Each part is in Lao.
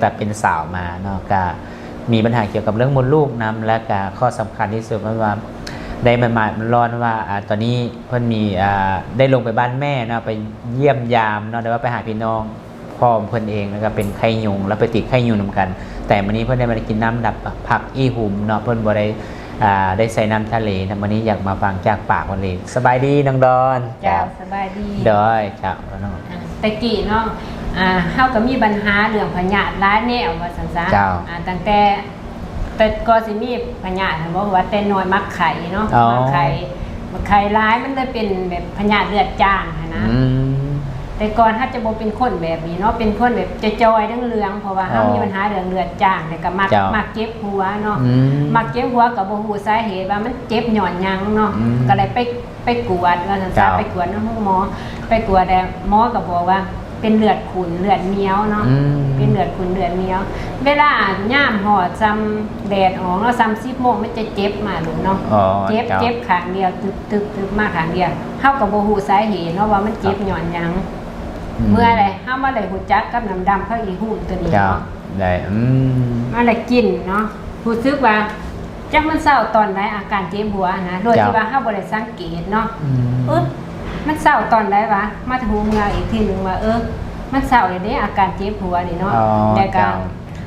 ແຕ່ເປັນສາວມາເນາະ ກະມີບັນຫາກ່ຽວກັບເລື່ອງມົດລູກນຳ ແລະກະຂໍ້ສຳຄັນທີ່ສຸດເພິ່ນວ່າໄດ້ມາໝາກມາລ້ອນວ່າ ອາ ຕອນນີ້ເພິ່ນມີ ອາ ໄດ້ລົງໄປບ້ານແມ່ເນາະ ໄປຢ້ຽມຢາມເນາະ ຫຼືວ່າໄປຫາພີ່ນ້ອງພ້ອມເພິ່ນເອງ ແລ້ວກະເປັນໄຂ້ຍຸງ ແລ້ວໄປຕິດໄຂ້ຍຸງນຳກັນ. ແຕ່ມື້ນີ້ເພິ່ນໄດ້ມາໄດ້ກິນນ້ຳດັບຜັກອີ່ຫຸມເນາະ ເພິ່ນບໍ່ໄດ້ ອາ ໄດ້ໃສ່ນ້ຳທະເລນຳ. ມື້ນີ້ຢາກມາຟັງຈາກປາກເພິ່ນເອງ. ສະບາຍດີນ້ອງດອນ. ເຈົ້າ ເຈົ້າ ສະບາຍດີ. ໂດຍ ເຈົ້າ ນ້ອງ ອາ ແຕ່ກີ້ເນາະ ອາ ເຮົາກໍມີບັນຫາເລື່ອງພະຍາດຫຼາຍແນວວ່າຊັ້ນຊະ. ເຈົ້າ ອາ ຕັ້ງແຕ່ ແຕ່ກໍຊິມີພະຍາດຫັ້ນບໍ່ ວ່າແຕ່ນ້ອຍມັກໄຂ້ເນາະ. ອໍ ມັກໄຂ້ ມັກໄຂ້ຫຼາຍ ມັນເລີຍເປັນແບບພະຍາດເລືອດຈາງຫັ້ນນະ. ອືມ ແຕ່ກ່ອນເຮົາຈະບໍ່ເປັນຄົນແບບນີ້ເນາະ ເປັນຄົນແບບຈ່ອຍໆ ເຫຼືອງໆ ເພາະວ່າເຮົາ ອໍ ມີບັນຫາເລື່ອງເລືອດຈາງ ແລ້ວກໍມັກ ເຈົ້າ ມັກເຈັບຫົວເນາະ. ອືມ ມັກເຈັບຫົວກໍບໍ່ຮູ້ສາເຫດວ່າມັນເຈັບຍ້ອນຫຍັງເນາະ. ອືມ ກໍເລີຍໄປ ໄປກວດວ່າຊັ້ນຊະ. ເຈົ້າ ໄປກວດນຳໂຮງໝໍ ໄປກວດແລ້ວໝໍກໍບອກວ່າເປັນເລືອດຂຸ້ນເລືອດໜຽວເນາະ. ອືມ ເປັນເລືອດຂຸ້ນເລືອດໜຽວ ເວລາຍາມຮອດຊ່ຳແດດອອກເນາະ ຊ່ຳສິບໂມງ ມັນຈະເຈັບມາໂລດເນາະ. ອໍ ເຈັບ ເຈົ້າ ເຈັບຂ້າງດຽວ ຕຶບໆໆ ມາຂ້າງດຽວ ເຮົາກໍບໍ່ຮູ້ສາເຫດເນາະວ່າມັນເຈັບ ເຈົ້າ ຍ້ອນຫຍັງ. ອືມ ເມື່ອໃດເຮົາມາໄດ້ຮູ້ຈັກກັບນ້ຳດຳຜັກອີ່ຫຸມໂຕນີ້ເນາະ. ເຈົ້າ ໄດ້ ອືມ ມາໄດ້ກິນເນາະ ຮູ້ສຶກວ່າ ຈັກມັນເຊົາຕອນໃດ ອາການເຈັບຫົວນະ ໂດຍ ເຈົ້າ ທີ່ວ່າເຮົາບໍ່ໄດ້ສັງເກດເນາະ. ອືມ ເອີ ມັນເຊົາຕອນໃດວະ ມາຮູ້ເມື່ອອີກທີໜຶ່ງວ່າ ເອີ ມັນເຊົາແລ້ວເດ້ ອາການເຈັບຫົວນີ້ເນາະ. ອໍ ແລ້ວກໍ ເຈົ້າ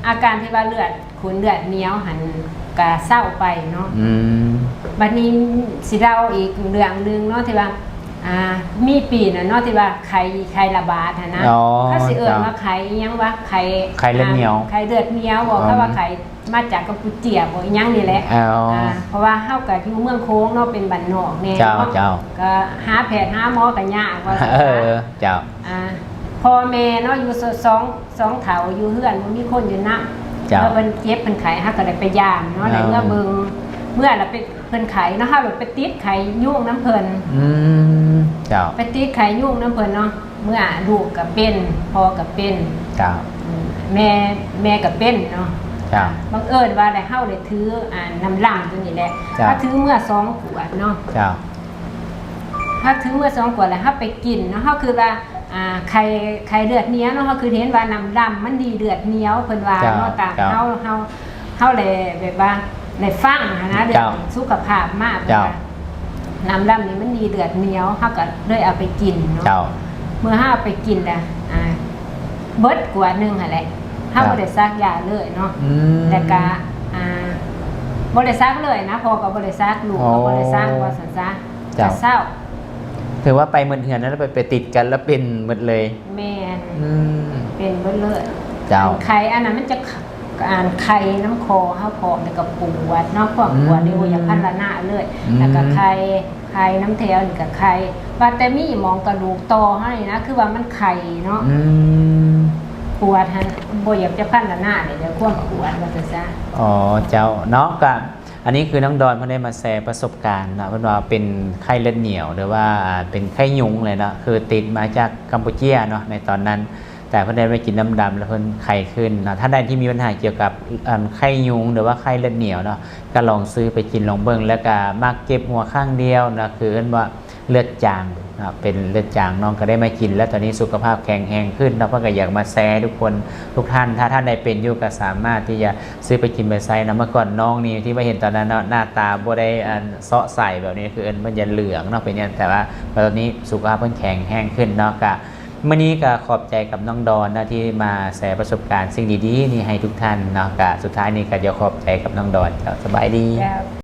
ອາການທີ່ວ່າເລືອດຂຸ້ນເລືອດໜຽວຫັ້ນກໍເຊົາໄປເນາະ. ອືມ ບັດນີ້ຊິເລົ່າອີກເລື່ອງໜຶ່ງເນາະ ທີ່ວ່າ ອ່າ ມີປີນັ້ນເນາະ ທີ່ວ່າໄຂ້ ໄຂ້ລະບາດຫັ້ນນະ. ອໍ ເຂົາຊິເອີ້ນວ່າ ເຈົ້າ ໄຂ້ອີ່ຫຍັງວະ ໄຂ້ ໄຂ້ເລືອດໜຽວ ອ່າ ໄຂ້ເລືອດໜຽວບໍ ເຂົາວ່າໄຂ້ມາຈາກກຳປູເຈຍບໍ ອີ່ຫຍັງນີ້ແຫຼະ. ອໍ ອ່າ ເພາະວ່າເຮົາກໍຢູ່ເມືອງໂຂງເນາະ ເປັນບ້ານນອກແດ່ເນາະ. ເຈົ້າ ເຈົ້າ ກໍຫາແພດຫາໝໍກໍຍາກວ່າຊັ້ນ. ເອີ ເຈົ້າ ອ່າ ພໍ່ແມ່ເນາະ ຢູ່ສ- ສອງ ສອງເຖົ້າຢູ່ເຮືອນ ບໍ່ມີຄົນຢູ່ນຳ. ເຈົ້າ ເມື່ອເພິ່ນເຈັບເພິ່ນໄຂ້ ເຮົາກໍໄດ້ໄປຢາມເນາະ ໄດ້ເມືອເບິ່ງ. ເອີ ເມື່ອລະເປັນ ເພິ່ນໄຂ້ເນາະ ເຮົາລະໄປຕິດໄຂ້ຍຸງນຳເພິ່ນ. ອືມ ເຈົ້າ ໄປຕິດໄຂ້ຍຸງນຳເພິ່ນເນາະ ເມື່ອລູກກໍເປັນ ພໍ່ກໍເປັນ. ເຈົ້າ ອືມ ແມ່ ແມ່ກໍເປັນເນາະ. ເຈົ້າ ບັງເອີນວ່າໄດ້ ເຮົາໄດ້ຖື ອ່າ ນ້ຳລຳໂຕນີ້ແຫຼະ. ເຈົ້າ ເຮົາຖືເມືອສອງຂວດເນາະ. ເຈົ້າ ເຮົາຖືເມືອສອງຂວດ ແລ້ວເຮົາໄປກິນເນາະ ເຮົາຄິດວ່າ ອ່າ ໄຂ້ ໄຂ້ເລືອດໜຽວເນາະ ເຮົາຄືເຫັນວ່ານ້ຳດຳມັນດີເລືອດໜຽວ ເພິ່ນວ່າເນາະ. ເຈົ້າ ຕາມ ເຈົ້າ ເຮົາ ເຮົາ ເຮົາແລແບບວ່າໄດ້ຟັງຫັ້ນນະ ເລື່ອງ ເຈົ້າ ສຸຂະພາບມາ ເພິ່ນ ເຈົ້າ ວ່ານ້ຳດຳນີ້ມັນດີເລືອດໜຽວ ເຮົາກໍເລີຍເອົາໄປກິນເນາະ. ເຈົ້າ ເມື່ອເຮົາເອົາໄປກິນແລ້ວ ອ່າ ເບິດຂວດໜຶ່ງຫັ້ນແຫຼະ ເຮົາ ເຈົ້າ ບໍ່ໄດ້ສັກຢາເລີຍເນາະ. ອືມ ແລ້ວກໍ ອ່າ ບໍ່ໄດ້ສັກເລີຍນະ ພໍ່ກໍບໍ່ໄດ້ສັກ ລູກກໍບໍ່ໄດ້ສັກ ອໍ ວ່າຊັ້ນຊະ. ເຈົ້າ ກໍເຊົາ ຖືວ່າໄປໝົດເຮືອນນັ້ນ ໄປ ໄປຕິດກັນແລ້ວເປັນໝົດເລີຍ. ແມ່ນ ອືມ ເປັນເບິດເລີຍ. ເຈົ້າ ອັນໄຂ້ອັນນັ້ນມັນຈະ ອັນໄຂ້ນຳຄໍເຮົາພ້ອມ ແລ້ວກໍປວດເນາະ ຄວາມປວດນີ້ ອືມ ໂອ້ຍ ຢາກພັນລະນະເລີຍ. ອືມ ແລ້ວກໍໄຂ້ ໄຂ້ນຳແຖວນີ້ກໍໄຂ້ ວ່າແຕ່ມີໝ່ອງກະດູກຕໍ່ເຮົານີ້ນະ ຄືວ່າມັນໄຂ້ເນາະ. ອືມ ປວດຫັ້ນ ບໍ່ຢາກຈະພັນລະນະເລີຍ ຄວາມປວດວ່າຊັ້ນຊະ. ອໍ ເຈົ້າ ເນາະ ກະ ອັນນີ້ຄືນ້ອງດອນເພິ່ນໄດ້ມາແຊປະສົບການເນາະ ເພິ່ນວ່າເປັນໄຂ້ເລືອດໜຽວ ຫຼືວ່າ ອ່າ ເປັນໄຂ້ຍຸງເລີຍເນາະ ຄືຕິດມາຈາກກຳປູເຈຍເນາະໃນຕອນນັ້ນ ແຕ່ເພິ່ນໄດ້ໄປກິນນ້ຳດຳແລ້ວເພິ່ນໄຂ້ຂຶ້ນເນາະ. ທ່ານໃດທີ່ມີບັນຫາກ່ຽວກັບ ອັນ ໄຂ້ຍຸງ ຫຼືວ່າໄຂ້ເລືອດໜຽວເນາະ ກໍລອງຊື້ໄປກິນລອງເບິ່ງ ແລ້ວກໍມັກເຈັບຫົວຂ້າງດຽວເນາະ ຄືເອີ້ນວ່າເລືອດຈາງເນາະ ເປັນເລືອດຈາງ ນ້ອງກໍໄດ້ມາກິນແລ້ວ ຕອນນີ້ສຸຂະພາບແຂງແຮງຂຶ້ນເນາະ ເພິ່ນກໍຢາກມາແຊທຸກຄົນ ທຸກທ່ານ ຖ້າທ່ານໃດເປັນຢູ່ກໍສາມາດທີ່ຈະ ຊື້ໄປກິນໄປໃຊ້ນຳ. ເມື່ອກ່ອນນ້ອງນີ້ທີ່ວ່າເຫັນຕອນນັ້ນເນາະ ໜ້າຕາບໍ່ໄດ້ ອັນ ເຊາະໃສແບບນີ້ ຄືເອີ້ນເພິ່ນຈະເຫຼືອງເນາະ ເປັນຫຍັງ ແຕ່ວ່າຕອນນີ້ສຸຂະພາບເພິ່ນແຂງແຮງຂຶ້ນເນາະ. ກະມື້ນີ້ກະຂອບໃຈກັບນ້ອງດອນເນາະ ທີ່ມາແຊປະສົບການສິ່ງດີໆນີ້ໃຫ້ທຸກທ່ານເນາະ. ກະສຸດທ້າຍນີ້ກະຢາກຂອບໃຈກັບນ້ອງດອນ. ເຈົ້າ ສະບາຍດີ. ເຈົ້າ.